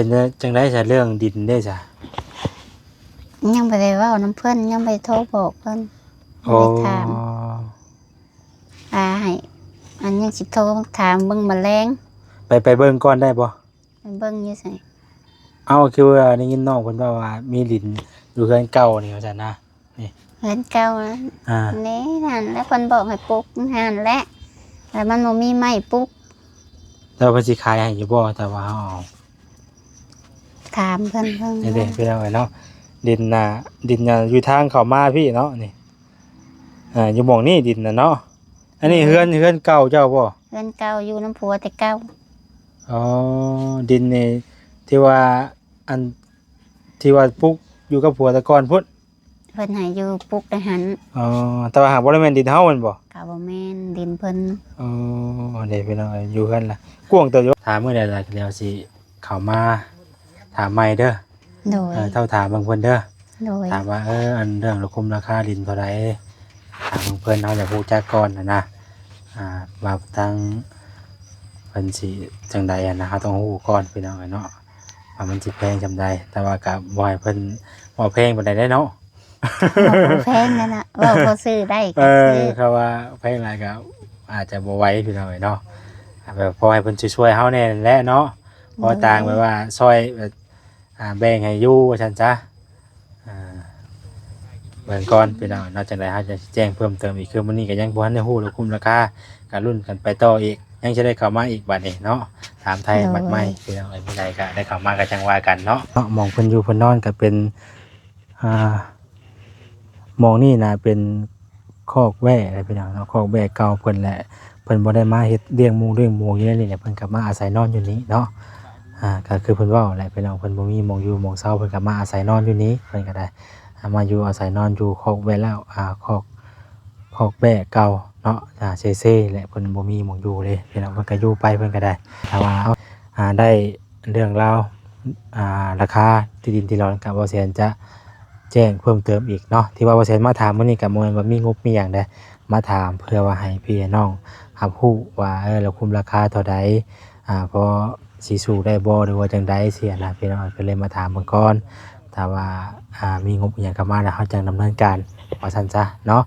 ປັນຈັ່ງໃດຊະ ເລື່ອງດິນເດ້ຊະ? ຍັງບໍ່ໄດ້ເວົ້ານຳເພິ່ນ ຍັງບໍ່ໄດ້ໂທບອກເພິ່ນ ບໍ່ໄດ້ຖາມ ອໍ ວ່າໃຫ້ ອັນ ຍັງຊິໂທຖາມເບິ່ງມື້ແລງ ໄປ ໄປເບິ່ງກ່ອນໄດ້ບໍ່? ໄປເບິ່ງຢູ່ໃສ? ເອົ້າ ຄືວ່າໄດ້ຍິນນ້ອງເພິ່ນເວົ້າວ່າມີດິນຢູ່ເຮືອນເກົ່ານີ້ວ່າຊັ້ນນະ ນີ້ ເຮືອນເກົ່ານັ້ນ ອ່າ ແນ່ຫັ້ນແຫຼະ ເພິ່ນບອກໃຫ້ປຸກຫັ້ນແຫຼະ ແລ້ວມັນບໍ່ມີໄມ້ປຸກ ແລ້ວເພິ່ນຊິຂາຍໃຫ້ຢູ່ບໍ່ ຖ້າວ່າເຮົາເອົາ? ຖາມເພິ່ນເບິ່ງ ນີ້ເດ້ ພີ່ນ້ອງເອີຍເນາະ ດິນນະ ດິນນະຢູ່ທາງເຂົ້າມາພີ້ເນາະ ນີ້ ອ່າ ຢູ່ໝ່ອງນີ້ດິນນະເນາະ ອັນນີ້ເຮືອນ ເຮືອນເກົ່າເຈົ້າບໍ່? ເຮືອນເກົ່າ ຢູ່ນຳຜົວແຕ່ເກົ່າ. ອໍ ດິນນີ້ທີ່ວ່າ ອັນທີ່ວ່າປຸກຢູ່ກັບຜົວແຕ່ກ່ອນພຸ້ນ? ເພິ່ນໃຫ້ຢູ່ປຸກແຕ່ຫັ້ນ. ອໍ ແຕ່ວ່າຫາກບໍ່ໄດ້ແມ່ນດິນເຮົາແມ່ນບໍ່? ກໍບໍ່ແມ່ນ ດິນເພິ່ນ. ອໍ ເດ້ພີ່ນ້ອງເອີຍ ຢູ່ເຮືອນລະກວ້າງເຕີບຢູ່ ຖ້າມື້ໃດລະດຽວຊິເຂົ້າມາຖາມໃໝ່ເດີ. ໂດຍ ເອີ ເທົ່າຖາມເບິ່ງເພິ່ນເດີ. ໂດຍ ຖາມວ່າ ເອີ ອັນເລື່ອງລະຄຸມລາຄາດິນເທົ່າໃດ ຖາມເບິ່ງເພິ່ນ ເຮົາຢາກຮູ້ຈັກກ່ອນຫັ້ນນະ ອ່າ ວ່າທາງເພິ່ນຊິຈັ່ງໃດຫັ້ນນະ ເຮົາຕ້ອງຮູ້ກ່ອນພີ່ນ້ອງເອີຍເນາະ ວ່າມັນຊິແພງສ່ຳໃດ ແຕ່ວ່າກໍບໍ່ໃຫ້ເພິ່ນເວົ້າແພງປານໃດເດ້ເນາະ. ເວົ້າບໍ່ແພງນັ້ນນະ ເວົ້າພໍຊື້ໄດ້ກໍຊື້. ເອີ ເຂົາວ່າແພງຫຼາຍກໍອາດຈະບໍ່ໄຫວພີ່ນ້ອງເອີຍເນາະ ແບບພໍໃຫ້ເພິ່ນຊ່ວຍໆເຮົາແດ່ນັ້ນແຫຼະເນາະ ພໍຕ່າງແບບວ່າຊ່ອຍແບບ ອ່າ ແບ່ງໃຫ້ຢູ່ວ່າຊັ້ນຊະ ອ່າ ເບິ່ງກ່ອນພີ່ນ້ອງເນາະ ຈັ່ງໃດເຮົາຈະຊີ້ແຈງເພີ່ມເຕີມອີກ ຄືມື້ນີ້ກໍຍັງບໍ່ທັນໄດ້ຮູ້ລະຄຸມລາຄາ ກໍລຸ້ນກັນໄປຕໍ່ອີກ ຍັງຊິໄດ້ເຂົ້າມາອີກບາດນີ້ເນາະ ຖາມໄຖ່ໝາກໄມ້. ໂດຍ ພີ່ນ້ອງເອີຍ ມື້ໃດກໍໄດ້ເຂົ້າມາກໍຈັ່ງວ່າກັນເນາະ ເນາະ ໝ່ອງເພິ່ນຢູ່ເພິ່ນນອນກໍເປັນ ອ່າ ໝ່ອງນີ້ນະເປັນຄອກແບ້ແຫຼະພີ່ນ້ອງເນາະ ຄອກແບ້ເກົ່າເພິ່ນແຫຼະ ເພິ່ນບໍ່ໄດ້ມາເຮັດລ້ຽງໝູລ້ຽງໝູຢູ່ໃນນີ້ແຫຼະ ເພິ່ນກໍມາອາໄສນອນຢູ່ນີ້ເນາະ ອ່າ ກໍຄືເພິ່ນເວົ້າແຫຼະພີ່ນ້ອງ ເພິ່ນບໍ່ມີໝ່ອງຢູ່ໝ່ອງເຊົາ ເພິ່ນກໍມາອາໄສນອນຢູ່ນີ້ ເພິ່ນກໍໄດ້ ອ່າ ມາຢູ່ອາໄສນອນຢູ່ຄອກແບ້ແລ້ວ ອ່າ ຄອກ ຄອກແບ້ເກົ່າເນາະ ອ່າ ເຊໆແຫຼະ ເພິ່ນບໍ່ມີໝ່ອງຢູ່ເດ້ພີ່ນ້ອງ ເພິ່ນກໍຢູ່ໄປ ເພິ່ນກໍໄດ້ ຖ້າວ່າ ອ່າ ໄດ້ເລື່ອງລາວ ອ່າ ລາຄາທີ່ດິນທີ່ດອນ ກໍບໍ່ແສນຈະ ແຈ້ງເພີ່ມເຕີມອີກເນາະ ທີ່ວ່າບໍ່ແສນມາຖາມມື້ນີ້ກໍບໍ່ແມ່ນວ່າມີງົບມີຫຍັງໃດ ມາຖາມເພື່ອວ່າໃຫ້ພີ່ໃຫ້ນ້ອງຮັບຮູ້ວ່າ ເອີ ລະຄຸມລາຄາເທົ່າໃດ ອ່າ ພໍຊິສູ້ໄດ້ບໍ່ ຫຼືວ່າຈັ່ງໃດຊີ້ນະ ພີ່ນ້ອງ ກໍເລີຍມາຖາມເບິ່ງກ່ອນ ຖ້າວ່າ ອ່າ ມີງົບອີ່ຫຍັງເຂົ້າມາແລ້ວ ເຮົາຈັ່ງດຳເນີນການ ວ່າຊັ້ນຊະເນາະ.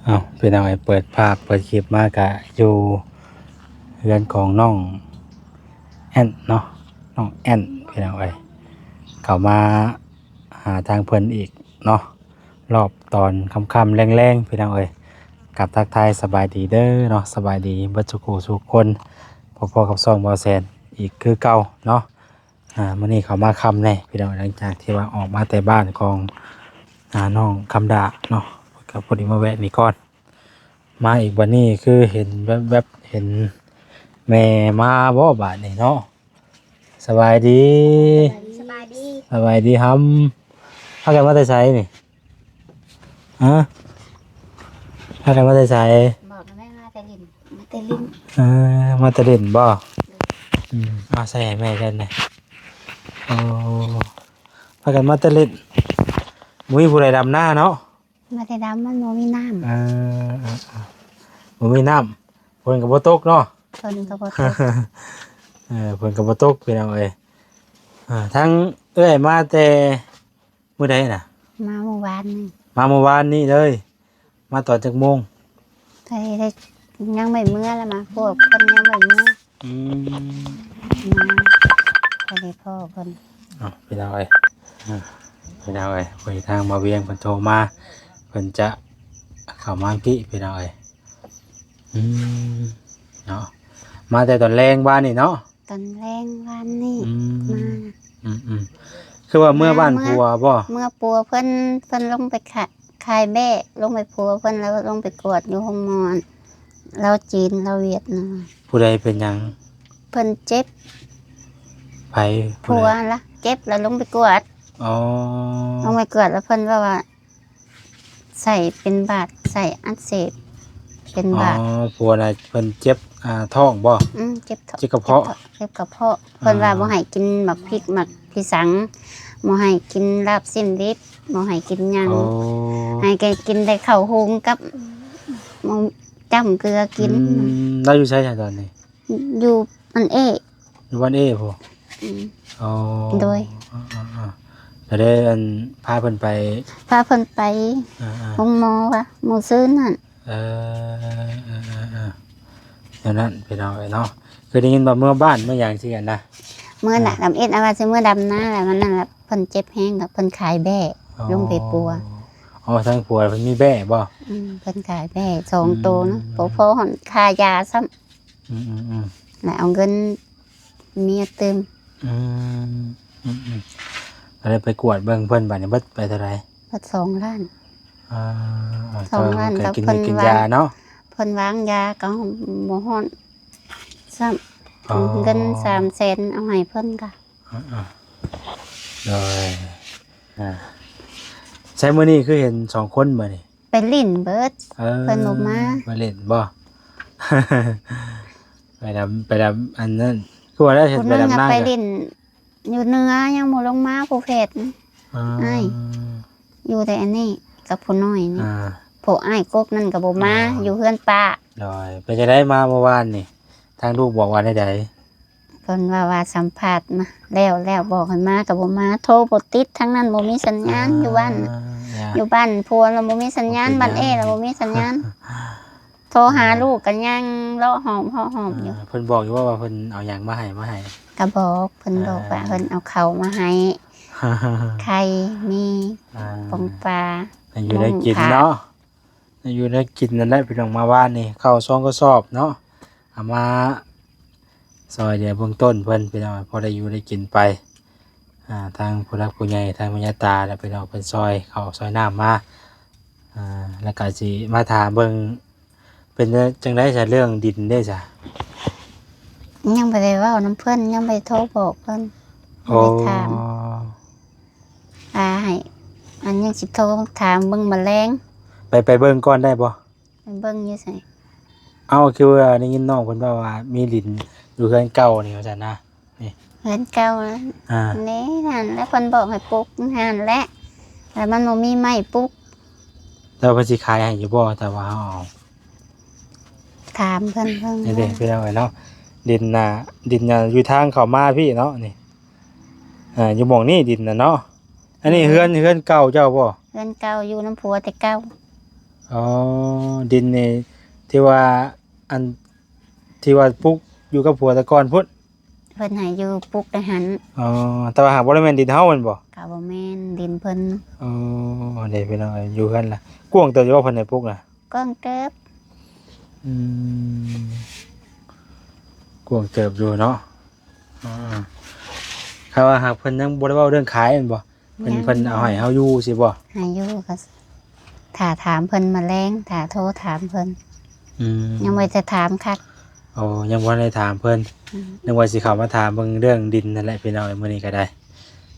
ເອົ້າ ພີ່ນ້ອງເອີຍ ເປີດພາບເປີດຄລິບມາກະຢູ່ເຮືອນຂອງນ້ອງແອນເນາະ ນ້ອງແອນ ພີ່ນ້ອງເອີຍ ເຂົ້າມາຫາທາງເພິ່ນອີກເນາະ ຮອບຕອນຄ່ຳໆແລງໆ ພີ່ນ້ອງເອີຍ ກັບທັກທາຍສະບາຍດີເດີເນາະ ສະບາຍດີເບິດສູ່ຄູ່ສູ່ຄົນ ພົບກັບຊ່ອງບ່າວແສນອີກຄືເກົ່າເນາະ. ອ່າ ມື້ນີ້ເຂົ້າມາຄ່ຳແດ່ພີ່ນ້ອງ ຫຼັງຈາກທີ່ວ່າອອກມາແຕ່ບ້ານຂອງ ອ່າ ນ້ອງຄຳດາເນາະ ກໍພໍດີມາແວະນີ້ກ່ອນ ມາອີກບັດນີ້ຄືເຫັນແວັບໆ ເຫັນແມ່ມາບໍ່ບາດນີ້ເນາະ. ສະບາຍດີ ສະບາຍດີ ສະບາຍດີຮຳ ພາກັນມາແຕ່ໃສນີ້? ຮະ ພາກັນມາແຕ່ໃສ? ບອກແມ່ມາແຕ່ຫຼິ້ນ ມາແຕ່ຫຼິ້ນ ເອີ ມາແຕ່ຫຼິ້ນບໍ່? ອືມ ເອົາໃສ່ໃຫ້ແມ່ເຈົ້າແດ່ ໂອ້ ພາກັນມາແຕ່ຫຼິ້ນ ບໍ່ມີຜູ້ໃດດຳນາເນາະ ມາແຕ່ດຳ ມັນບໍ່ມີນ້ຳ ເອີ ເອີ ເອີ ບໍ່ມີນ້ຳ ຝົນກໍບໍ່ຕົກເນາະ ຝົນກໍບໍ່ຕົກ ເອີ ຝົນກໍບໍ່ຕົກ ພີ່ນ້ອງເອີຍ ອ່າ ທາງເອື້ອຍມາແຕ່ ມື້ໃດນະ? ມາມື້ວານນີ້ ມາມື້ວານນີ້ເລີຍ ມາຕອນຈັກໂມງ? ໄດ້ ໄດ້ ຍັງບໍ່ເມືອລະ ມາພວກເພິ່ນຍັງບໍ່ເມືອ ອືມ ມາ ກໍໄດ້ພໍ້ເພິ່ນ ເອົ້າ ພີ່ນ້ອງເອີຍ ເອີ ພີ່ນ້ອງເອີຍ ຜູ້ທາງບ່າວວຽງເພິ່ນໂທມາ ເພິ່ນຈະເຂົ້າມາພີ້ ພີ່ນ້ອງເອີຍ ອືມ ເນາະ ມາແຕ່ຕອນແລງວານນີ້ເນາະ? ຕອນແລງວານນີ້ ອືມ ມາ ອືມໆ ຄືວ່າເມືອບ້ານຜົວບໍ່? ເມືອ ເມືອຜົວເພິ່ນ ເພິ່ນລົງໄປຂາ ຂາຍແບ້ ລົງໄປຜົວເພິ່ນ ແລ້ວລົງໄປກວດຢູ່ໂຮງໝໍ ລາວຈີນ ລາວຫວຽດນາມ ຜູ້ໃດເປັນຫຍັງ? ເພິ່ນເຈັບ ໃຜ? ຜົວລະເຈັບ ແລ້ວລົງໄປກວດ ອໍ ລົງໄປກວດ ແລ້ວເພິ່ນເວົ້າວ່າ ໄສ້ເປັນບາດ ໄສ້ອັກເສບເປັນບາດ ອໍ ຜົວນະເພິ່ນເຈັບ ອ່າ ທ້ອງບໍ່? ອືມ ເຈັບທ້ອງ ເຈັບກະເພາະ ເຈັບກະເພາະ ອໍ ເພິ່ນວ່າບໍ່ໃຫ້ກິນໝາກພິກໝາກພິສັງ ບໍ່ໃຫ້ກິນລາບຊີ້ນດິບ ບໍ່ໃຫ້ກິນຫຍັງ ອໍ ໃຫ້ແຕ່ກິນແຕ່ເຂົ້າຫຸງກັບໝາກ ຈ້ຳເກືອກິນ. ອືມ ລາວຢູ່ໃສຊະຕອນນີ້? ຢູ່ບ້ານເອ ຢູ່ບ້ານເອພຸ້ນ. ອືມ ອໍ ໂດຍ ເອີໆໆ ກໍໄດ້ອັນພາເພິ່ນໄປ ພາເພິ່ນໄປ ອ່າໆ ໂຮງໝໍວ່າມື້ຊືນນັ້ນ. ເອີ ເອີໆໆ ແນວນັ້ນພີ່ນ້ອງເອີຍເນາະ. ຄືໄດ້ຍິນວ່າເມືອບ້ານເມືອຫຍັງຊີ້ຫັ້ນນະ? ເມືອນະ ອ່າ ດຳອິດ ອາ ວ່າຊິເມືອດຳນາ ແລ້ວມັນນັ້ນລະ ເພິ່ນເຈັບແຮງ ແລ້ວເພິ່ນຂາຍແບ້ ອໍ ລົງໄປປົວ. ອໍ ທາງຜົວເພິ່ນມີແບ້ບໍ່? ອືມ ເພິ່ນຂາຍແບ້ສອງໂຕນະ ອືມ ບໍ່ພໍຮອດຄ່າຢາຊ້ຳ. ອືມໆໆ ແລ້ວເອົາເງິນເມຍຕື່ມ. ອືມ ອືມໆ ກໍເລີຍໄປກວດເບິ່ງເພິ່ນ ບາດນີ້ເບິດໄປເທົ່າໃດ? ເບິດສອງລ້ານ. ອ່າ ສອງລ້ານ ແຕ່ວ່າເພິ່ນກໍກິນຢາເນາະ ເພິ່ນວາງຢາກໍບໍ່ຮອດຊ້ຳ. ອໍ ເງິນສາມແສນເອົາໃຫ້ເພິ່ນກໍ ອ່າໆ ໂດຍ ອ່າ ໃສມື້ນີ້ຄືເຫັນສອງຄົນມື້ນີ້? ໄປຫຼິ້ນເບິດ ເອີ ເພິ່ນບໍ່ມາ. ໄປຫຼິ້ນບໍ່? ໄປດຳ ໄປດຳອັນນັ້ນ ຄືວ່າໄດ້ເຮັດ ຜູ້ໜຶ່ງ ໄປດຳນາ ໄປຫຼິ້ນຢູ່ເໜືອ ຍັງບໍ່ລົງມາ ຜູ້ແພດ. ອໍ ອ້າຍ ຢູ່ແຕ່ອັນນີ້ກັບຜູ້ນ້ອຍນີ້ ອ່າ ຜູ້ອ້າຍກົກນັ້ນກໍບໍ່ມາ ອໍ ຢູ່ເຮືອນປ້າ. ໂດຍ ເປັນຈັ່ງໃດມາເມື່ອວານນີ້? ທາງລູກບອກວ່າແນວໃດ? ເພິ່ນວ່າ ວ່າສຳພາດມາແລ້ວ ແລ້ວບອກໃຫ້ມາກໍບໍ່ມາ ໂທບໍ່ຕິດ ທາງນັ້ນບໍ່ມີສັນຍານ ອ່າ ຢູ່ບ້ານນະ ຢູ່ບ້ານຜົວລະບໍ່ມີສັນຍານ ບໍ່ເປັນຫຍັງ ບ້ານເອລະບໍ່ມີສັນຍານ. ໂທຫາ ອ່າ ລູກກໍຍັງເລາະຫອມເລາະຫອມຢູ່. ອ່າ ເພິ່ນບອກຢູ່ບໍ່ວ່າເພິ່ນເອົາຫຍັງມາໃຫ້ ມາໃຫ້? ກໍບອກ ເພິ່ນບອກວ່າ ອ່າ ເພິ່ນເອົາເຂົ້າມາໃຫ້ ໄຂ່ ມີ ອ່າ ປອງປາ ໃຫ້ຢູ່ໄດ້ກິນເນາະ. ແນວຢູ່ແນວກິນນັ້ນແຫຼະພີ່ນ້ອງ ມາວານນີ້ເຂົ້າສອງກະສອບເນາະ ເອົາມາຊ່ອຍເຫຼືອເບື້ອງຕົ້ນເພິ່ນພີ່ນ້ອງ ພໍໄດ້ຢູ່ໄດ້ກິນໄປ. ອ່າ ທາງຜູ້ຫຼັກຜູ້ໃຫຍ່ ທາງແມ່ຍາຕາ ແລະ ພີ່ນ້ອງເພິ່ນຊ່ອຍເຂົ້າຊ່ອຍນ້ຳມາ. ອ່າ ແລ້ວກະຊິມາຖາມເບິ່ງ ເປັນຈັ່ງໃດຊະ ເລື່ອງດິນເດ້ຊະ? ຍັງບໍ່ໄດ້ເວົ້ານຳເພິ່ນ ຍັງບໍ່ໄດ້ໂທບອກເພິ່ນ ອໍ ບໍ່ໄດ້ຖາມ. ອ່າ ໃຫ້ ອັນຍັງຊິໂທຖາມເບິ່ງມື້ແລງ. ໄປ ໄປເບິ່ງກ່ອນໄດ້ບໍ່? ໄປເບິ່ງຢູ່ໃສ? ເອົ້າ ຄືວ່າໄດ້ຍິນນ້ອງເພິ່ນເວົ້າວ່າມີດິນຢູ່ເຮືອນເກົ່ານີ້ວ່າຊັ້ນນະ ນີ້ ເຮືອນເກົ່ານັ້ນ ອ່າ ນີ້ນັ້ນແຫຼະ ເພິ່ນບອກໃຫ້ປຸກຫັ້ນແຫຼະ ແລ້ວມັນບໍ່ມີໄມ້ປຸກ. ແລ້ວເພິ່ນຊິຂາຍໃຫ້ຢູ່ບໍ່ ຖ້າວ່າເຮົາເອົາ? ຖາມເພິ່ນເບິ່ງ ນີ້ເດ້ພີ່ນ້ອງເອີຍເນາະ ດິນນະ ດິນນະຢູ່ທາງເຂົ້າມາພີ້ເນາະ ນີ້ ອ່າ ຢູ່ໝ່ອງນີ້ດິນນະເນາະ. ອັນນີ້ເຮືອນ ເຮືອນເກົ່າເຈົ້າບໍ່? ເຮືອນເກົ່າ ຢູ່ນຳຜົວແຕ່ເກົ່າ. ອໍ ດິນນີ້ທີ່ວ່າ ອັນທີ່ວ່າປຸກຢູ່ກັບຜົວແຕ່ກ່ອນພຸ້ນ? ເພິ່ນໃຫ້ຢູ່ປຸກແຕ່ຫັ້ນ. ອໍ ແຕ່ວ່າຫາກບໍ່ໄດ້ແມ່ນດິນເຮົາແມ່ນບໍ່? ກໍບໍ່ແມ່ນ ດິນເພິ່ນ. ອໍ ເດ້ພີ່ນ້ອງເອີຍ ຢູ່ເຮືອນລະ ກວ້າງເຕີບຢູ່ບໍ່ ເພິ່ນໃຫ້ປຸກນະ? ກວ້າງເຕີບ. ອືມ ກວ້າງເຕີບຢູ່ເນາະ. ອ່າ ຖ້າວ່າຫາກເພິ່ນຍັງບໍ່ໄດ້ເວົ້າເລື່ອງຂາຍແມ່ນບໍ່? ເພິ່ນ ເພິ່ນເອົາໃຫ້ເຮົາຢູ່ຊີ້ບໍ່? ໃຫ້ຢູ່ ກໍຖ້າຖາມເພິ່ນມື້ແລງ ຖ້າໂທຖາມເພິ່ນ. ອືມ ຍັງບໍ່ໄດ້ຖາມຄັກ. ອໍ ຍັງບໍ່ໄດ້ຖາມເພິ່ນ. ອືມ ນຶກວ່າຊິເຂົ້າມາຖາມເບິ່ງເລື່ອງດິນນັ້ນແຫຼະພີ່ນ້ອງເອີຍ ມື້ນີ້ກໍໄດ້.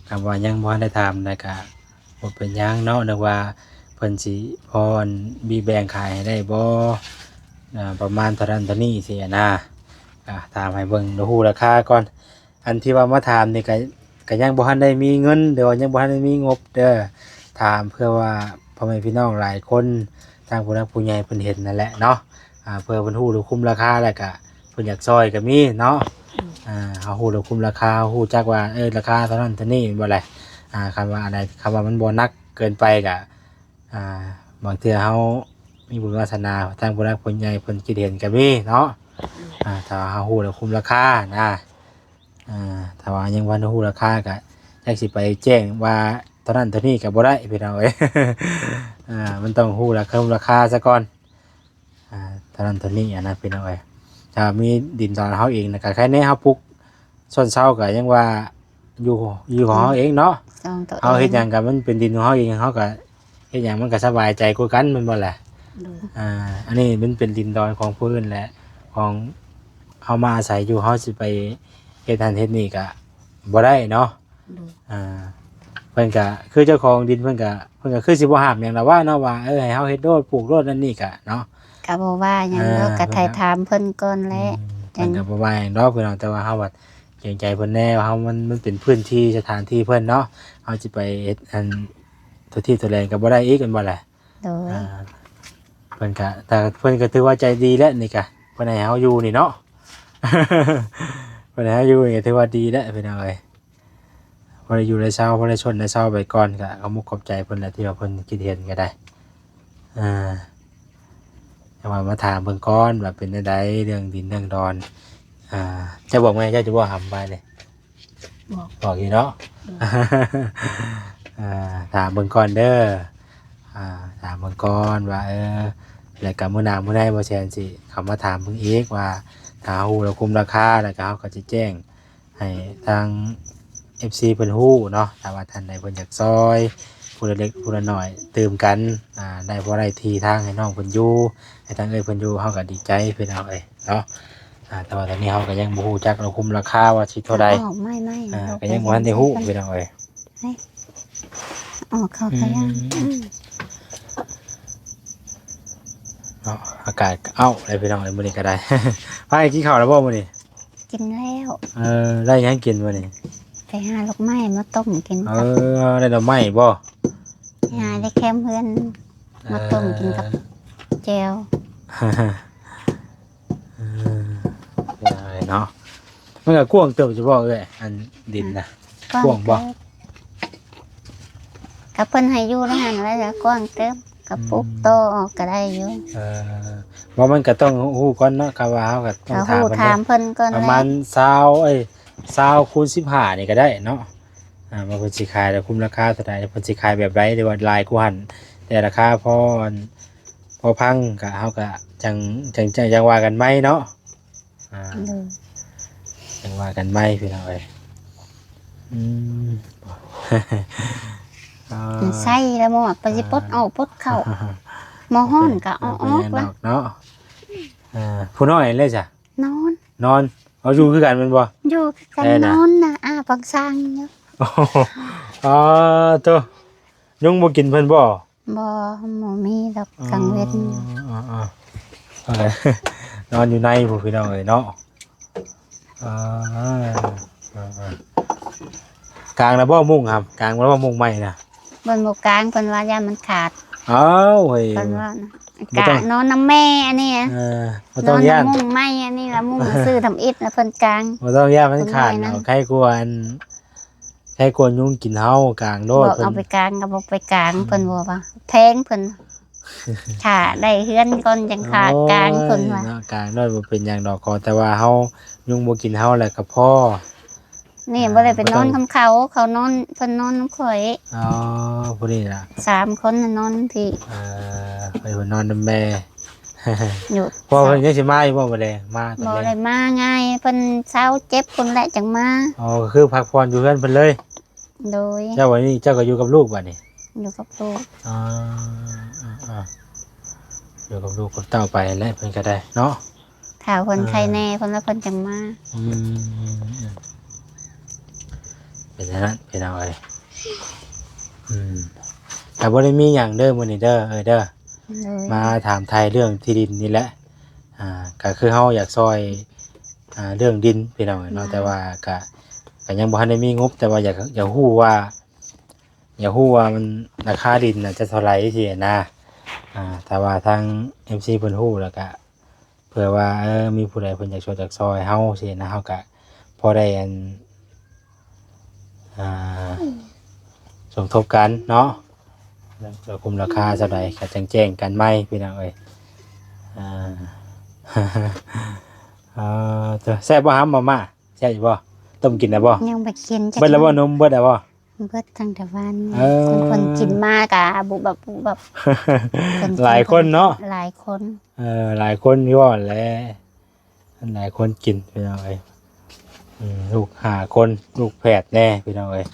ຄຳວ່າຍັງບໍ່ໄດ້ຖາມນະ ກໍບໍ່ເປັນຫຍັງເນາະ ນຶກວ່າເພິ່ນຊິພໍອັນມີແບ່ງຂາຍໃຫ້ໄດ້ບໍ່ ອ່າ ປະມານເທົ່ານັ້ນເທົ່ານີ້ຊີ້ນະ. ອ່າ ຖາມໃຫ້ເບິ່ງ ຮູ້ລາຄາກ່ອນ. ອັນທີ່ວ່າມາຖາມນີ້ກະ ກະຍັງບໍ່ທັນໄດ້ມີເງິນ ຫຼືວ່າຍັງບໍ່ທັນໄດ້ມີງົບເດີ. ຖາມເພື່ອວ່າພໍ່ແມ່ພີ່ນ້ອງຫຼາຍຄົນ ທາງຜູ້ຫຼັກຜູ້ໃຫຍ່ເພິ່ນເຫັນນັ້ນແຫຼະເນາະ. ອ່າ ເພື່ອເພິ່ນຮູ້ລະຄຸມລາຄາ ແລ້ວກະເພິ່ນຢາກຊ່ອຍກະມີເນາະ. ອືມ ອ່າ ເຮົາຮູ້ລະຄຸມລາຄາ ເຮົາຮູ້ຈັກວ່າ ເອີ ລາຄາເທົ່ານັ້ນເທົ່ານີ້ແມ່ນບໍ່ແຫຼະ. ອ່າ ຄຳວ່າອັນໃດ ຄຳວ່າມັນບໍ່ໜັກເກີນໄປກະ ອ່າ ບາງເທື່ອເຮົາມີບຸນວາສະໜາ ທາງຜູ້ຫຼັກຜູ້ໃຫຍ່ເພິ່ນຄິດເຫັນກໍມີເນາະ. ອ່າ ຖ້າວ່າເຮົາຮູ້ແລ້ວຄຸມລາຄານະ ອ່າ ຖ້າວ່າຍັງບໍ່ທັນຮູ້ລາຄາກໍຈັກຊິໄປແຈ້ງວ່າເທົ່ານັ້ນເທົ່ານີ້ກໍບໍ່ໄດ້ພີ່ນ້ອງເອີຍ. ອ່າ ມັນຕ້ອງຮູ້ລາຄາ ລາຄາຊະກ່ອນ. ອ່າ ເທົ່ານັ້ນເທົ່ານີ້ຫັ້ນນະພີ່ນ້ອງເອີຍ. ຖ້າມີດິນດອນເຮົາເອງນະ ກໍໃຄແນ່ເຮົາປູກຊ່ວນເຊົ້າກໍຍັງວ່າຢູ່ ຢູ່ຂອງເຮົາເອງເນາະ. ເຮົາເຮັດຫຍັງກໍມັນເປັນດິນຂອງເຮົາເອງ ເຮົາກໍເຮັດຫຍັງມັນກໍສະບາຍໃຈກວ່າກັນແມ່ນບໍ່ລະ? ໂດຍ. ອ່າ ອັນນີ້ມັນເປັນດິນດອນຂອງຜູ້ອື່ນແຫຼະ ຂອງເຮົາມາອາໄສຢູ່ ເຮົາຊິໄປເຮັດຫັ້ນເຮັດນີ້ກໍບໍ່ໄດ້ເນາະ. ໂດຍ. ອ່າ ເພິ່ນກະຄືເຈົ້າຂອງດິນ ເພິ່ນກະ ເພິ່ນກະຄືຊິບໍ່ຫ້າມຫຍັງດອກວ່າເນາະ ວ່າ ເອີ ໃຫ້ເຮົາເຮັດໂລດ ປູກໂລດ ອັນນີ້ກະເນາະ ກະບໍ່ວ່າຫຍັງດອກ. ອ່າ ກະໄຖ່ຖາມເພິ່ນກ່ອນແຫຼະ. ອືມ ເພິ່ນກະບໍ່ວ່າຫຍັງດອກພີ່ນ້ອງ ແຕ່ວ່າເຮົາບັດເກງໃຈເພິ່ນແດ່ ວ່າເຮົາ ມັນ ມັນເປັນພື້ນທີ່ສະຖານທີ່ເພິ່ນເນາະ ເຮົາຊິໄປເຮັດອັນ ໂຕທີໂຕແລງກະບໍ່ໄດ້ອີກ ແມ່ນບໍ່ລະ? ໂດຍ. ອ່າ พิ่ນກະ ແຕ່ເພິ່ນກະຖືວ່າໃຈດີແຫຼະນີ້ກະ ເພິ່ນໃຫ້ເຮົາຢູ່ນີ້ເນາະ ເພິ່ນໃຫ້ເຮົາຢູ່ນີ້ກະຖືວ່າດີແຫຼະພີ່ນ້ອງເອີຍ ພໍໄດ້ຢູ່ໄດ້ເຊົາ ພໍໄດ້ຊົນໄດ້ເຊົາໄປກ່ອນ ກະຂອບອົກຂອບໃຈເພິ່ນແຫຼະ ທີ່ວ່າເພິ່ນຄິດເຫັນກະໄດ້ ອ່າ ແຕ່ວ່າມາຖາມເບິ່ງກ່ອນວ່າເປັນແນວໃດ ເລື່ອງດິນເລື່ອງດອນ ອ່າ ເຈົ້າບອກແມ່ເຈົ້າຢູ່ບໍ່ຫຳບາດນີ້? ບອກ ບອກຢູ່ເນາະ ໂດຍ ອ່າ ຖາມເບິ່ງກ່ອນເດີ ອ່າ ຖາມເບິ່ງກ່ອນວ່າ ເອີ ແລ້ວກະມື້ໜ້າມື້ໃນບໍ່ແຊນຊິເຂົ້າມາຖາມເບິ່ງອີກວ່າ ຖ້າເຮົາຮູ້ລາຄາ ລາຄາ ແລ້ວກະເຮົາກະຊິແຈ້ງໃຫ້ທາງເອັຟຊີເພິ່ນຮູ້ເນາະ ຖ້າວ່າທ່ານໃດເພິ່ນຢາກຊ່ອຍ ຜູ້ລະເລັກຜູ້ລະນ້ອຍຕື່ມກັນ ອ່າ ໄດ້ພໍໄດ້ທີ່ທາງໃຫ້ນ້ອງເພິ່ນຢູ່ ໃຫ້ທາງເອື້ອຍເພິ່ນຢູ່ ເຮົາກະດີໃຈພີ່ນ້ອງເອີຍເນາະ ອ່າ ແຕ່ວ່າຕອນນີ້ເຮົາກະຍັງບໍ່ຮູ້ຈັກລາຄາ ລາຄາວ່າຊິເທົ່າໃດ ອອກໃໝ່ໆ ອ່າ ກະຍັງບໍ່ທັນໄດ້ຮູ້ພີ່ນ້ອງເອີຍ ອອກເຂົ້າໄປ ອືມ ເນາະ ອາກາດກະເອົ້າເລີຍພີ່ນ້ອງເອີຍ ມື້ນີ້ກະໄດ້ ພາກັນກິນເຂົ້າແລ້ວບໍ່ມື້ນີ້? ກິນແລ້ວ ເອີ ໄດ້ຫຍັງກິນມື້ນີ້? ໄປຫາດອກໄມ້ມາຕົ້ມກິນ ເອີ ໄດ້ດອກໄມ້ບໍ່? ຫາໄດ້ແຄມເຮືອນ ມາຕົ້ມກິນກັບ ເອີ ແຈ່ວ ເອີ ເປັນຫຍັງເນາະ ມັນກະກວ້າງເຕີບຢູ່ບໍ່ເອື້ອຍ ອັນດິນນະ ກວ້າງບໍ່? ກະເພິ່ນໃຫ້ຢູ່ໃນຫັ້ນແຫຼະ ກະກວ້າງເຕີບ ກະ ອືມ ປູກຕໍ່ອອກກະໄດ້ຢູ່ ເອີ ບໍ່ ມັນກະຕ້ອງຮູ້ກ່ອນເນາະ ກະວ່າເຮົາກະຕ້ອງຖາມເພິ່ນ ຖາມເພິ່ນກ່ອນ ປະມານ ແຫຼະ ຊາວ ເອີຍ ຊາວຄູນສິບຫ້ານີ້ກະໄດ້ເນາະ ອ່າ ວ່າເພິ່ນຊິຂາຍລະຄຸມລາຄາເທົ່າໃດ ເພິ່ນຊິຂາຍແບບໃດ ຫຼືວ່າຫຼາຍກວ່າຫັ້ນ ແຕ່ລາຄາພໍ ພໍຟັງ ກະເຮົາກະຈັ່ງ ຈັ່ງ ຈັ່ງ ຈັ່ງວ່າກັນໃໝ່ເນາະ ອ່າ ໂດຍ ຈັ່ງວ່າກັນໃໝ່ພີ່ນ້ອງເອີຍ ອືມ ອ່າ ໃສ່ລະໝໍ້ ໄປຊິປົດອອກປົດເຂົ້າ ໝໍ້ຮ້ອນກະເອົາອອກ ບໍ່ເປັນຫຍັງດອກເນາະ ອ່າ ຜູ້ນ້ອຍເລີຍຊະ ນອນ ນອນ ເອົາ ຢູ່ຄືກັນແມ່ນບໍ່? ຢູ່ຄືກັນ ແມ່ນນະ ນອນນະ ອ້າປາກສ້າງຢູ່ ອໍ ໂທ້ ຍຸງບໍ່ກິນເພິ່ນບໍ່? ບໍ່ ບໍ່ມີດອກ ອໍ ກາງເວັນຢູ່ ອໍ ອໍ ນອນຢູ່ໃນພຸ້ນພີ່ນ້ອງເອີຍເນາະ ອໍ ກາງແລ້ວບໍ່ມຸ້ງຫຳ? ກາງແລ້ວບໍ່ມຸ້ງໃໝ່ນະ? ເພິ່ນບໍ່ກາງ ເພິ່ນວ່າຢ້ານມັນຂາດ ອ້າວ ເຮີ້ຍ ເພິ່ນວ່ານະ ບໍ່ຕ້ອງ ກາງນອນນຳແມ່ອັນນີ້ ເອີ ບໍ່ຕ້ອງຢ້ານ ນອນນຳມຸ້ງໃໝ່ອັນນີ້ລະ ມຸ້ງຊື້ທຳອິດລະເພິ່ນກາງ ບໍ່ຕ້ອງຢ້ານມັນຂາດ ເອົາ ໃຄກວ່າອັນ ໃຄກວ່າຍຸງກິນເຮົາ ກາງໂລດ ບອກເພິ່ນ ເອົາໄປກາງກະບໍ່ໄປກາງ ອືມ ເພິ່ນວ່າ ວ່າແພງ ເພິ່ນ ຖ້າໄດ້ເຮືອນກ່ອນຈັ່ງກາງ ໂອ້ຍ ເພິ່ນວ່າ ເນາະ ກາງໂລດບໍ່ເປັນຫຍັງດອກ ຂໍແຕ່ວ່າເຮົາ ຍຸງບໍ່ກິນເຮົາແລ້ວກະພໍ ນີ້ ອ່າ ບໍ່ໄດ້ໄປນອນນຳເຂົາ ເຂົານອນ ເພິ່ນນອນນຳຂ້ອຍ ອໍ ຜູ້ນີ້ລະ ສາມຄົນນະນອນພີ້ ເອີ ເພິ່ນນອນນຳແມ່ ຢູ່ ພໍ່ເພິ່ນຍັງຊິມາຢູ່ບໍ່? ບໍ່ໄດ້ມາ ບໍ່ໄດ້ມາງ່າຍ ເພິ່ນເຊົາເຈັບພຸ້ນແຫຼະຈັ່ງມາ ອໍ ກະຄືພັກຜ່ອນຢູ່ເຮືອນເພິ່ນເລີຍ ໂດຍ ແລ້ວບາດນີ້ເຈົ້າກະຢູ່ກັບລູກບາດນີ້ ຢູ່ກັບລູກ ອໍ ເອີ ເອີ ຢູ່ກັບລູກກັບເຕົ້າໄປແຫຼະ ເພິ່ນກະໄດ້ເນາະ ຖ້າເພິ່ນ ອ່າ ໄຄແນ່ ເພິ່ນລະເພິ່ນຈັ່ງມາ ອືມ ເປັນຈັ່ງຊັ້ນພີ່ນ້ອງເອີຍ ອືມ ກະບໍ່ໄດ້ມີຫຍັງເດີມື້ນີ້ເດີ ເອີຍເດີ ໂດຍ ມາຖາມໄຖ່ເລື່ອງທີ່ດິນນີ້ແຫຼະ ອ່າ ກະຄືເຮົາຢາກຊ່ອຍ ອ່າ ເລື່ອງດິນພີ່ນ້ອງເອີຍເນາະ ແມ່ນ ແຕ່ວ່າກະ ກະຍັງບໍ່ທັນໄດ້ມີງົບ ແຕ່ວ່າຢາກ ຢາກຮູ້ວ່າ ຢາກຮູ້ວ່າມັນ ລາຄາດິນນະຈະເທົ່າໃດຊີ້ນະ ອ່າ ຖ້າວ່າທາງເອັຟຊີເພິ່ນຮູ້ແລ້ວກະ ເພື່ອວ່າ ເອີ ມີຜູ້ໃດເພິ່ນຢາກຊ່ວຍຢາກຊ່ອຍເຮົາຊີ້ນະ ເຮົາກະພໍໄດ້ອັນ ອ່າ ສົມທົບກັນເນາະ ລາຄາເທົ່າໃດກະຈັ່ງແຈ້ງກັນໃໝ່ພີ່ນ້ອງເອີຍ ອ່າ ເອີ ແຊບບໍ່ຫຳ ມາມ່າ ແຊບຢູ່ບໍ່? ຕົ້ມກິນແລ້ວບໍ່? ຍັງບໍ່ກິນຈັກ ເບິດແລ້ວບໍ່? ນົມເບິດແລ້ວບໍ່? ເບິດຕັ້ງແຕ່ວານນີ້ ເອີ ຄົນ ຄົນກິນມາກະບຸບບັບບຸບບັບ ຄົນກິນ ຫຼາຍຄົນເນາະ ຫຼາຍຄົນ ເອີ ຫຼາຍຄົນຢູ່ຫັ້ນແຫຼະ ຫຼາຍຄົນກິນພີ່ນ້ອງເອີຍ ອືມ ລູກຫ້າຄົນ ລູກແຝດແດ່ພີ່ນ້ອງເອີຍ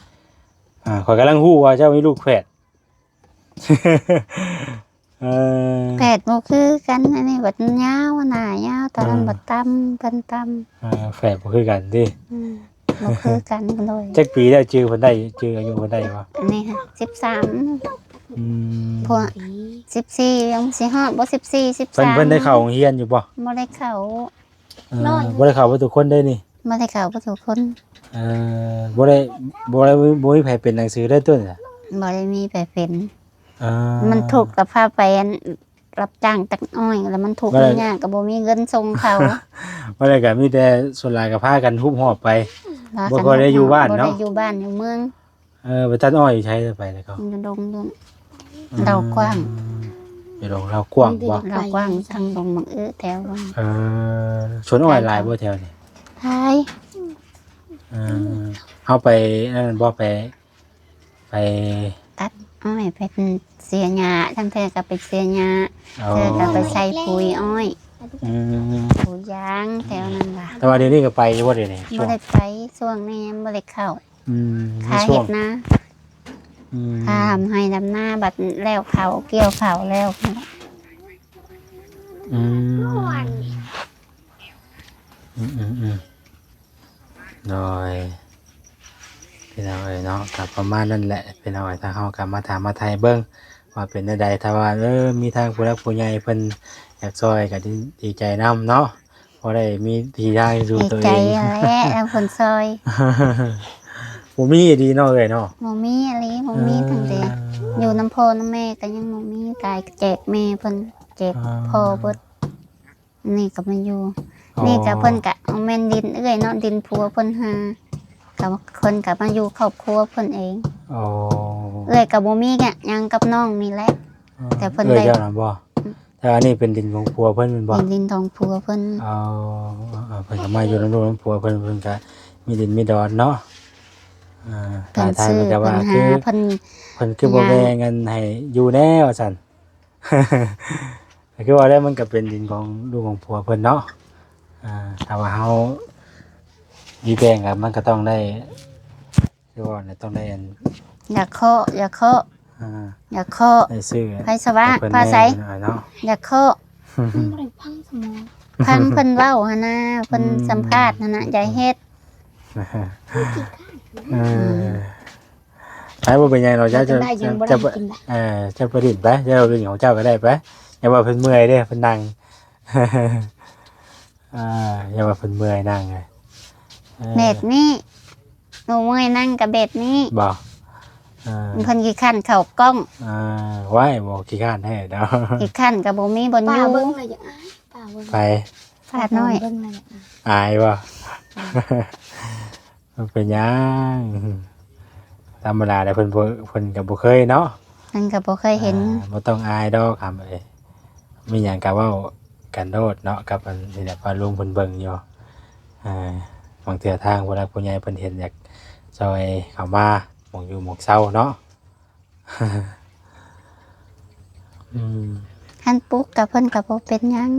ອ່າ ຂ້ອຍກຳລັງຮູ້ວ່າເຈົ້າມີລູກແຝດ ເອີ ແຝດບໍ່ຄືກັນ ອັນນີ້ບັດຍາວ ໜ້າຍາວ ຕອນນັ້ນ ອ່າ ບັດຕ່ຳ ເພິ່ນຕ່ຳ ອ່າ ແຝດບໍ່ຄືກັນຕິ ອືມ ບໍ່ຄືກັນເລີຍ ຈັກປີແລ້ວ? ຈື່ເພິ່ນໄດ້ ຈື່ອາຍຸເພິ່ນໄດ້ບໍ່? ອັນນີ້ຫະ ສິບສາມ ອືມ ພວກ ສິບສີ່ ຍັງຊິຮອດບໍ່ ສິບສີ່ ສິບສາມ ເພິ່ນ ເພິ່ນໄດ້ເຂົ້າໂຮງຮຽນຢູ່ບໍ່? ບໍ່ໄດ້ເຂົ້າ ເອີ ບໍ່ໄດ້ເຂົ້າເບິດທຸກຄົນເດ້ນີ້ ບໍ່ໄດ້ເຂົ້າເບິດທຸກຄົນ ເອີ ບໍ່ໄດ້ ບໍ່ໄດ້ ບໍ່ມີໃຜເປັນໜັງສືເລີຍຕົວນີ້ນະ ບໍ່ໄດ້ມີໃຜເປັນ ເອີ ມັນທຸກກະພາໄປອັນ ຮັບຈ້າງຕັດອ້ອຍ ແລ້ວມັນທຸກມັນຍາກ ກໍບໍ່ມີເງິນສົ່ງເຂົາ. ບໍ່ໄດ້ ກໍມີແຕ່ສ່ວນຫຼາຍກໍພາກັນຮຸບຮອບໄປ ບໍ່ຄ່ອຍໄດ້ຢູ່ບ້ານເນາະ ບໍ່ໄດ້ຢູ່ບ້ານຢູ່ເມືອງ. ເອີ ໄປຕັດອ້ອຍຢູ່ໃສ ໄປແລ້ວກໍ ຢູ່ດົງ ຢູ່ ອືມ ເລົາກວ້າງ ຢູ່ດົງເລົາກວ້າງບໍ່? ເລົາກວ້າງ ທາງດົງບັງເອີແຖວ ເອີ ສວນອ້ອຍຫຼາຍບໍ່ແຖວນີ້? ຫຼາຍ ເອີ ເຮົາໄປອັນນັ້ນບໍ່? ໄປ ໄປຕັດອ້ອຍ ໄປເສຍຫຍ້າ ລາງເທື່ອກໍໄປເສຍຫຍ້າ ອໍ ເທື່ອກໍໄປໃສ່ປຸ໋ຍອ້ອຍ ອືມ ປຸ໋ຍຢາງແຖວນັ້ນລະ. ແຕ່ວ່າດຽວນີ້ກໍໄປຢູ່ບໍ່ດຽວນີ້? ບໍ່ໄດ້ໄປ ຊ່ວງນີ້ຍັງບໍ່ໄດ້ເຂົ້າ ອືມ ຂາເຮັດນາ ອືມ ຂາດຳໄຮ່ດຳນາ ບັດແລ້ວເຂົ້າ ກ່ຽວເຂົ້າແລ້ວ ອືມ ອືມໆໆ ໂດຍ ພີ່ນ້ອງເອີຍເນາະ ກໍປະມານນັ້ນແຫຼະ ພີ່ນ້ອງເອີຍ. ທາງເຮົາກໍມາຖາມມາໄຖ່ເບິ່ງວ່າເປັນແນວໃດ ຖ້າວ່າ ເອີ ມີທາງຜູ້ຫຼັກຜູ້ໃຫຍ່ເພິ່ນຢາກຊ່ອຍ ກໍດີ ດີໃຈນຳເນາະ ພໍໄດ້ມີທີ່ທາງຢູ່ຕົວເອງ ດີໃຈຫັ້ນແຫຼະ ເພິ່ນຊ່ອຍ ບໍ່ມີອີ່ຫຼີເນາະເອີຍເນາະ ບໍ່ມີອີ່ຫຼີ ບໍ່ມີ ເອີ ຕັ້ງແຕ່ຢູ່ນຳພໍ່ນຳແມ່ກໍຍັງບໍ່ມີ ກາຍແຈກແມ່ເພິ່ນ ແຈກ ອໍ ພໍ່ເບິດ. ນີ້ກໍມາຢູ່ ອໍ ນີ້ກໍເພິ່ນກໍແມ່ນດິນເອື້ອຍເນາະ ດິນຜົວເພິ່ນຫາ ກໍເພິ່ນກໍມາຢູ່ຄອບຄົວເພິ່ນເອງ ອໍ ເອື້ອຍກໍບໍ່ມີຫຍັງກັບນ້ອງນີ້ແຫຼະ ອໍ ແຕ່ເພິ່ນ ເອື້ອຍ ໄດ້ ເຈົ້ານະບໍ່? ອືມ ແຕ່ອັນນີ້ເປັນດິນຂອງຜົວເພິ່ນແມ່ນບໍ່? ເປັນດິນຂອງຜົວເພິ່ນ ອໍ ເພິ່ນກໍມາຢູ່ນຳລູກນຳຜົວເພິ່ນ ເພິ່ນກໍມີດິນມີດອນເນາະ ເອີ ເພິ່ນຊື້ ເພິ່ນຫາ ເພິ່ນ ເພິ່ນຄືບໍ່ແບ່ງເງິນໃຫ້ຢູ່ແດ່ວ່າຊັ້ນ ກໍຄືວ່າແລ້ວ ມັນກໍເປັນດິນຂອງລູກຂອງຜົວເພິ່ນເນາະ ອ່າ ຖ້າວ່າເຮົາມີແບ່ງ ກໍມັນກໍຕ້ອງໄດ້ ຄືວ່າແຫຼະ ຕ້ອງໄດ້ອັນ ຢ່າເຄາະ ຢ່າເຄາະ ອ່າ ຢ່າເຄາະ ໄດ້ຊື້ໄຟສະຫວ່າງ ໃຫ້ເພິ່ນ ຟ້າໃສ ແດ່ເນາະ ຢ່າເຄາະ ມັນບໍ່ໄດ້ຟັງສະໝໍ ຟັງເພິ່ນເວົ້າຫັ້ນນະ ເພິ່ນ ອືມ ສຳພາດຫັ້ນນະ ຢ່າເຮັດ ເອີ ອືມ ໄປ ບໍ່ເປັນຫຍັງດອກ ເຈົ້າ ເຈົ້າ ເຈົ້າ ເຈົ້າໄປຫຼິ້ນໄປ ເຈົ້າຫຼິ້ນຂອງເຈົ້າກໍໄດ້ໄປ ຢ່າວ່າເພິ່ນເມື່ອຍເດ້ ເພິ່ນນັ່ງ ອ່າ ຢ່າວ່າເພິ່ນເມື່ອຍນັ່ງເລີຍ ເອີ ແບບນີ້ ໜູເມື່ອຍນັ່ງກໍແບບນີ້ ບໍ່ ເອີ ເພິ່ນຂີ້ຄ້ານເຂົ້າກ້ອງ ອ່າ ວ້າຍ ບໍ່ຂີ້ຄ້ານແທ້ດອກ ຂີ້ຄ້ານກໍບໍ່ມີບ່ອນຢູ່ ປ້າເບິ່ງແລ້ວຢາກອາຍ ປ້າເບິ່ງ ໄປ ປ້ານ້ອຍ ເບິ່ງແລ້ວຢາກອາຍ ອາຍບໍ່? ອືມ ມັນເປັນຫຍັງ? ທຳມະດາແຫຼະ ເພິ່ນບໍ່ ເພິ່ນກໍບໍ່ເຄີຍເນາະ ເພິ່ນກໍບໍ່ເຄີຍເຫັນ ອ່າ ບໍ່ຕ້ອງອາຍດອກຄຳເອີຍ ມີຫຍັງກໍເວົ້າກັນໂລດເນາະ ກັບອັນນີ້ແຫຼະ ພໍ່ລຸງເພິ່ນເບິ່ງຢູ່ ອ່າ ບາງເທື່ອທາງຜູ້ຫຼັກຜູ້ໃຫຍ່ເພິ່ນເຫັນຢາກຊ່ອຍເຂົ້າມາ ໝ່ອງຢູ່ໝ່ອງເຊົາເນາະ. ອືມ ຄັນປຸກກະເພິ່ນກະບໍ່ເປັນຫຍັງ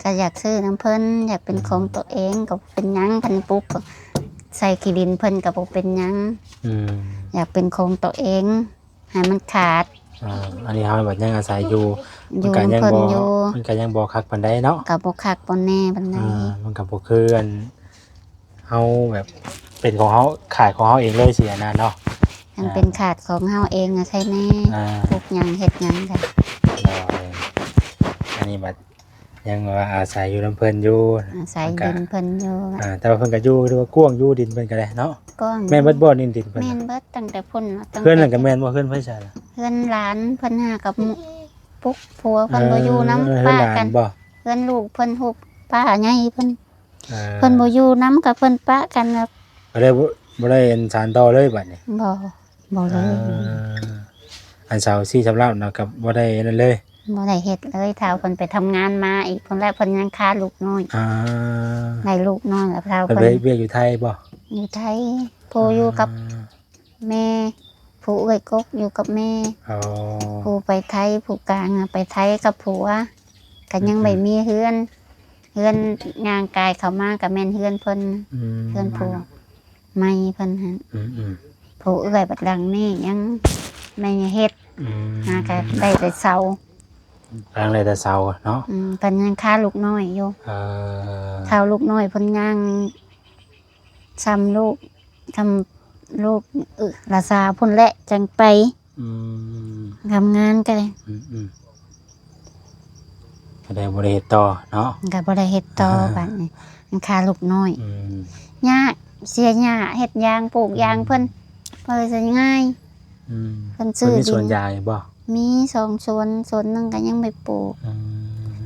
ກະຢາກຊື້ນຳເພິ່ນ ຢາກເປັນຂອງ ອືມ ຕົວເອງກະບໍ່ເປັນຫຍັງ ຄັນປຸກໃສ່ຂີ້ດິນເພິ່ນກະບໍ່ເປັນຫຍັງ ອືມ ຢາກເປັນຂອງຕົວເອງໃຫ້ມັນຂາດ ອ່າ ອັນນີ້ເຮົາບັດຍັງອາໄສຢູ່ ຢູ່ນຳເພິ່ນຢູ່ ມັນກະຍັງບໍ່ ມັນກະຍັງບໍ່ຄັກປານໃດເນາະ ກະບໍ່ຄັກປານແນ່ປານໃດ ອ່າ ມັນກະບໍ່ຄືອັນ ເຮົາແບບເປັນຂອງເຮົາ ຂາດຂອງເຮົາເອງເລີຍຊີ້ນະເນາະ ຄັນເປັນ ອ່າ ຂາດຂອງເຮົາເອງນະ ໃຄແນ່ ອ່າ ປຸກຫຍັງເຮັດຫຍັງກະ ໂດຍ ອັນນີ້ບັດຍັງວ່າອາໄສຢູ່ນຳເພິ່ນຢູ່ ອາໄສ ມັນກະ ດິນເພິ່ນຢູ່ ອ່າ ແຕ່ວ່າເພິ່ນກະຢູ່ ຖືວ່າກວ້າງຢູ່ ດິນເພິ່ນກະໄດ້ເນາະ ກວ້າງ ແມ່ນເບິດບໍ່ ດິນ ດິນເພິ່ນ ແມ່ນເບິດ ຕັ້ງແຕ່ພຸ້ນ ຕັ້ງແຕ່ ເຮືອນນັ້ນກະແມ່ນບໍ່ ເຮືອນໃຜຊະ ເຮືອນຫຼານເພິ່ນຫາກັບປຸກຜົວເພິ່ນ ເອີ ບໍ່ຢູ່ນຳ ເອີ ເຮືອນຫຼານ ປ້າກັນ ບໍ່ ເຮືອນລູກເພິ່ນ ຮູບປ້າໃຫຍ່ເພິ່ນ ເອີ ເພິ່ນບໍ່ຢູ່ນຳ ກໍເພິ່ນປະກັນແລ້ວ ກໍເລີຍບໍ່ ບໍ່ໄດ້ອັນສານຕໍ່ເລີຍບັດນີ້ ບໍ່ ບໍ່ເລີຍ ເອີ ອັນເສົາສີ່ສຳລັບນະ ກໍບໍ່ໄດ້ອັນນັ້ນເລີຍ ບໍ່ໄດ້ເຮັດເລີຍ ທ້າວເພິ່ນໄປທຳງານມາອີກ ເພິ່ນ ແລະເພິ່ນຍັງຄາລູກນ້ອຍ ອ່າ ໄດ້ລູກນ້ອຍແລ້ວ ທ້າວເພິ່ນ ເພິ່ນໄປເຮັດວຽກຢູ່ໄທບໍ່? ຢູ່ໄທ ຜູ້ຢູ່ກັບ ອ່າ ແມ່ ຜູ້ເອື້ອຍກົກຢູ່ກັບແມ່ ອໍ ຜູ້ໄປໄທ ຜູ້ກາງອະໄປໄທກັບຜົວ ກໍຍັງ ອືມ ບໍ່ມີເຮືອນ ເຮືອນຍ່າງກາຍເຂົ້າມາກໍແມ່ນເຮືອນເພິ່ນ ອືມ ເຮືອນຜົວໃໝ່ເພິ່ນຫັ້ນ ອືມໆ ຜູ້ເອື້ອຍບັດຫຼັງນີ້ຍັງໄດ້ເຮັດ ອືມ ຫາກໍໄດ້ແຕ່ເສົາ ກຳລັງໄດ້ແຕ່ເສົາເນາະ ອືມ ເພິ່ນຍັງຄາລູກນ້ອຍຢູ່ ເອີ ຄາລູກນ້ອຍເພິ່ນຍ່າງ ຊ່ຳລູກ ຊ່ຳລູກ ລະຊາພຸ້ນແຫຼະ ຈັ່ງໄປ ອືມ ທຳງານກໍໄດ້ ອືມໆ ກໍໄດ້ບໍ່ໄດ້ເຮັດຕໍ່ເນາະ ກໍບໍ່ໄດ້ເຮັດຕໍ່ ບາດນີ້ມັນຄາລູກນ້ອຍ ອືມ ຍາກ ເສຍຫຍ້າ ເຮັດຢາງ ປູກຢາງ ອືມ ເພິ່ນ ບໍ່ໄດ້ງ່າຍ ອືມ ເພິ່ນຊື້ ເພິ່ນມີສວນຢາງຢູ່ບໍ່? ມີສອງສວນ ສວນໜຶ່ງກໍຍັງໄປປູກ ອືມ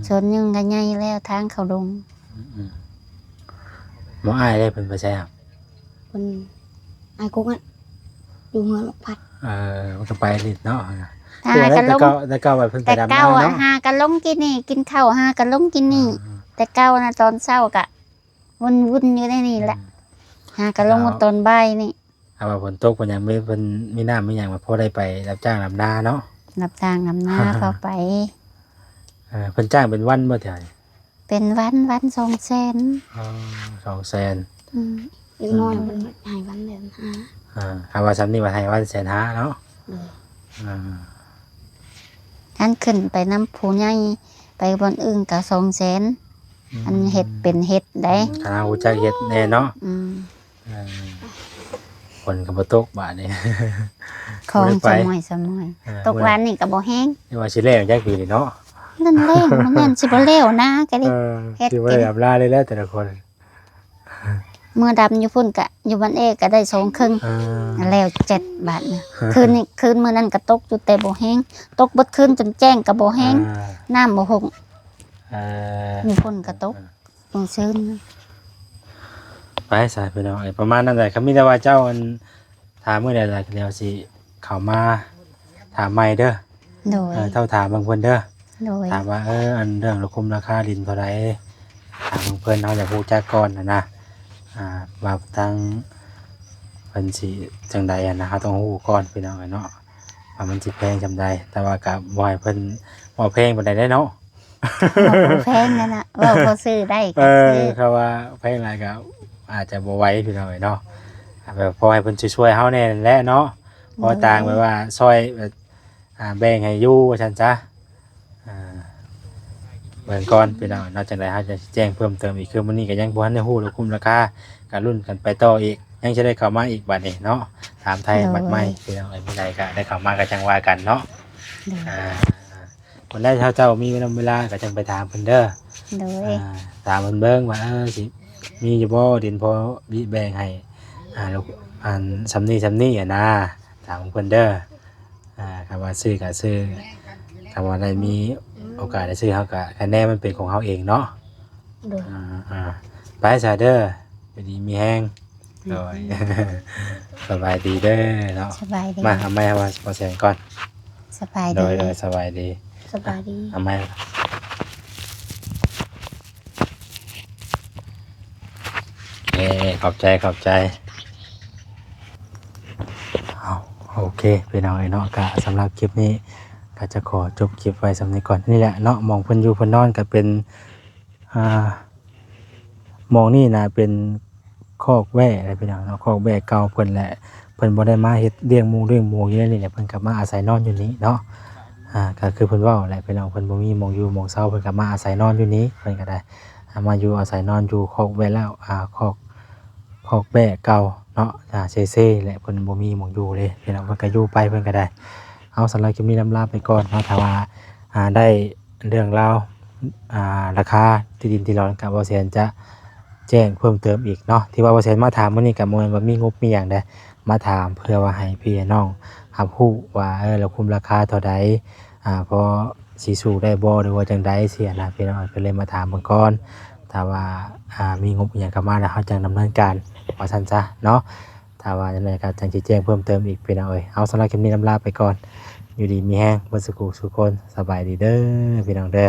ສວນໜຶ່ງກໍໃຫຍ່ແລ້ວ ທາງເຂົ້າດົງ. ອືມໆ ໝໍອ້າຍເດ້ ເພິ່ນໄປໃສ? ເພິ່ນ ອ້າຍກົກຫັ້ນ ຢູ່ເຮືອນບັກພັດ. ເອີ ມັນກໍໄປຫຼິ້ນເນາະ ຫາ ແຕ່ເກົ່າ ແຕ່ເກົ່າວ່າເພິ່ນໄປດຳນາເນາະ ຫາກໍລົງກິນນີ້ ກິນເຂົ້າ ຫາກໍລົງກິນນີ້ ອືມ ແຕ່ເກົ່ານະ ຕອນເຊົ້າກະວຸ່ນໆຢູ່ໃນນີ້ແຫຼະ ອືມ ຫາກໍລົງ ແລ້ວ ຕອນບ່າຍນີ້ ຖ້າວ່າຝົນຕົກເພິ່ນຫຍັງ ມີ ເພິ່ນມີນ້ຳມີຫຍັງ ກໍພໍໄດ້ໄປຮັບຈ້າງດຳນາເນາະ ຮັບຈ້າງດຳນາ ພໍໄປ. ເອີ ເພິ່ນຈ້າງເປັນວັນບໍ່ແຖວນີ້? ເປັນວັນ ວັນສອງແສນ. ອໍ ສອງແສນ. ອືມ ເດັກນ້ອຍ ອືມ ເພິ່ນໃຫ້ວັນແສນຫ້າ. ອ່າ ຖ້າວ່າຊ່ຳນີ້ວ່າໃຫ້ວັນແສນຫ້າເນາະ. ໂດຍ. ອ່າ ຄັນຂຶ້ນໄປນຳຜູ້ໃຫຍ່ ໄປບ່ອນອື່ນກໍສອງແສນ. ອືມ ອັນເຮັດເປັນເຮັດໄດ໋. ອືມ ຄັນເຮົາຮູ້ຈັກເຮັດແດ່ເນາະ. ອືມ. ເອີ ຝົນກໍບໍ່ຕົກບາດນີ້ ຂອງ ບໍ່ໄດ້ໄປ ສະໝອຍສະໝອຍ. ເອີ ຕົກວານນີ້ກໍບໍ່ແຮງ ຫຼືວ່າຊິແລ້ວຈັກປີນີ້ເນາະ. ນັ້ນແຫຼະ ມັນຍັງຊິບໍ່ແລ້ວນາກໍເລີຍ ເອີ ເຮັດ ຊິບໍ່ໄດ້ ກິນ ອຳລາເລີຍແຫຼະແຕ່ລະຄົນ. ເມືອດຳຢູ່ພຸ້ນກະ ຢູ່ບ້ານແອກະໄດ້ສອງເຄິ່ງ ເອີ ແລ້ວເຈັດບາດນີ້. ຄືນນີ້ ຄືນມື້ນັ້ນກະຕົກຢູ່ແຕ່ບໍ່ແຮງ ຕົກເບິດຄືນຈົນແຈ້ງກະບໍ່ແຮງ ເອີ ນ້ຳບໍ່ຫົ່ງ. ເອີ ຢູ່ພຸ້ນກະຕົກ ເອີ ມື້ຊືນ. ໄປຊະພີ່ນ້ອງເອີຍ ປະມານນັ້ນແຫຼະ. ກໍມີແຕ່ວ່າເຈົ້າ ອັນ ຖ້າມື້ໃດລະ ດຽວຊິເຂົ້າມາຖາມໃໝ່ເດີ. ໂດຍ. ເອີ ເຈົ້າຖາມເບິ່ງເພິ່ນເດີ. ໂດຍ. ຖາມວ່າ ເອີ ອັນເລື່ອງລາຄາຄຸມລາຄາດິນເທົ່າໃດ ຖາມເບິ່ງເພິ່ນ ເຮົາຢາກຮູ້ຈັກກ່ອນຫັ້ນນະ ອ່າ ວ່າທາງເພິ່ນຊິຈັ່ງໃດຫັ້ນນະ ເຮົາຕ້ອງຮູ້ກ່ອນພີ່ນ້ອງເອີຍເນາະ ວ່າມັນຊິແພງສ່ຳໃດ. ແຕ່ວ່າກໍບໍ່ໃຫ້ເພິ່ນເວົ້າແພງປານໃດເດ້ເນາະ. ເວົ້າບໍ່ແພງນັ້ນນະ ເວົ້າພໍຊື້ໄດ້ກໍຊື້. ເອີ ເຂົາວ່າແພງຫຼາຍກໍອາດຈະບໍ່ໄຫວພີ່ນ້ອງເອີຍເນາະ ແບບພໍໃຫ້ເພິ່ນຊ່ວຍໆເຮົາແດ່ນັ້ນແຫຼະເນາະ. ໂດຍ. ພໍຕ່າງແບບວ່າຊ່ອຍແບບ ອ່າ ແບ່ງໃຫ້ຢູ່ວ່າຊັ້ນຊະ. ອ່າ ເບິ່ງກ່ອນພີ່ນ້ອງເນາະ ຈັ່ງໃດເຮົາຈະຊີ້ແຈງເພີ່ມເຕີມອີກ. ຄືມື້ນີ້ກໍຍັງບໍ່ທັນໄດ້ຮູ້ລາຄາຄຸມລາຄາ ກໍລຸ້ນກັນໄປຕໍ່ອີກ ຍັງຊິໄດ້ເຂົ້າມາອີກບາດນີ້ເນາະ ຖາມໄຖ່. ໂດຍ. ບັດໃໝ່ພີ່ນ້ອງເອີຍ ມື້ໃດກໍໄດ້ເຂົ້າມາກໍຈັ່ງວ່າກັນເນາະ. ໂດຍ. ອ່າ ມື້ໃດເຮົາເຈົ້າມີເວລາ ເວລາກໍຈັ່ງໄປຖາມເພິ່ນເດີ. ໂດຍ. ອ່າ ຖາມເພິ່ນເບິ່ງວ່າ ເອີ ຊິມີຢູ່ບໍ່ດິນພໍແບ່ງໃຫ້ ອ່າ ອັນ ສ່ຳນີ້ສ່ຳນີ້ຫັ້ນນາ ຖາມເພິ່ນເດີ. ອ່າ ຄຳວ່າຊື້ກໍຊື້ ຄຳວ່າໄດ້ມີໂອກາດໄດ້ຊື້ ເຮົາກໍ ຄະແນນມັນເປັນຂອງເຮົາເອງເນາະ. ໂດຍ. ອ່າ ອ່າ ໄປຊະເດີ ຢູ່ດີມີແຮງ. ໂດຍ. ສະບາຍດີເດີເນາະ. ສະບາຍດີ. ມາ ເອົາໄມ້ໃຫ້ວ່າ ພໍ່ແສນກ່ອນ. ສະບາຍດີ. ໂດຍ ໂດຍ ສະບາຍດີ. ສະບາຍດີ. ເອົາໄມ້. ເອີ ຂອບໃຈ ຂອບໃຈ. ເອົາ ໂອເຄ ພີ່ນ້ອງເອີຍເນາະ ກະສຳລັບຄລິບນີ້ ກະຈະຂໍຈົບຄລິບໄວ້ສ່ຳນີ້ກ່ອນ. ນີ້ແຫຼະເນາະ ໝ່ອງເພິ່ນຢູ່ເພິ່ນນອນ ກະເປັນ ອ່າ ໝ່ອງນີ້ນະ ເປັນຄອກແບ້ແຫຼະພີ່ນ້ອງເນາະ ຄອກແບ້ເກົ່າເພິ່ນແຫຼະ. ເພິ່ນບໍ່ໄດ້ມາເຮັດລ້ຽງໝູລ້ຽງໝູຢູ່ໃນນີ້ແຫຼະ ເພິ່ນກະມາອາໄສນອນຢູ່ນີ້ເນາະ. ອ່າ ກະຄືເພິ່ນເວົ້າແຫຼະພີ່ນ້ອງ ເພິ່ນບໍ່ມີໝ່ອງຢູ່ໝ່ອງເຊົາ ເພິ່ນກະມາອາໄສນອນຢູ່ນີ້. ເພິ່ນກະໄດ້ ອ່າ ມາຢູ່ອາໄສນອນຢູ່ຄອກແບ້ແລ້ວ ອ່າ ຄອກ ຄອກແບ້ເກົ່າເນາະ ອ່າ ເຊໆ ແຫຼະ ເພິ່ນບໍ່ມີໝ່ອງຢູ່ເລີຍພີ່ນ້ອງ ເພິ່ນກະຢູ່ໄປເພິ່ນກະໄດ້. ເອົາ ສຳລັບຄລິບນີ້ລຳລາໄປກ່ອນເນາະ ຖ້າວ່າ ອ່າ ໄດ້ເລື່ອງລາວ ອ່າ ລາຄາທີ່ດິນທີ່ດອນ ກະບໍ່ແສນຈະ ແຈ້ງເພີ່ມເຕີມອີກເນາະ. ທີ່ວ່າບໍ່ແສນມາຖາມມື້ນີ້ກໍບໍ່ແມ່ນວ່າມີງົບມີຫຍັງເດ້ ມາຖາມເພື່ອວ່າໃຫ້ພີ່ໃຫ້ນ້ອງຮັບຮູ້ວ່າ ເອີ ລາຄາຄຸມລາຄາເທົ່າໃດ ອ່າ ພໍຊິສູ້ໄດ້ບໍ່ ຫຼືວ່າຈັ່ງໃດຊີ້ນະ ພີ່ນ້ອງ ກໍເລີຍມາຖາມເບິ່ງກ່ອນ. ຖ້າວ່າ ອ່າ ມີງົບອີ່ຫຍັງເຂົ້າມາແລ້ວ ເຮົາຈັ່ງດຳເນີນການ ວ່າຊັ້ນຊະເນາະ. ຖ້າວ່າຈັ່ງໃດກໍຈັ່ງຊິແຈ້ງເພີ່ມເຕີມອີກ ພີ່ນ້ອງເອີຍ. ເອົາ ສຳລັບຄລິບນີ້ລຳລາໄປກ່ອນ ຢູ່ດີມີແຮງເບິດສູ່ຜູ້ສູ່ຄົນ. ສະບາຍດີເດີ ພີ່ນ້ອງເດີ.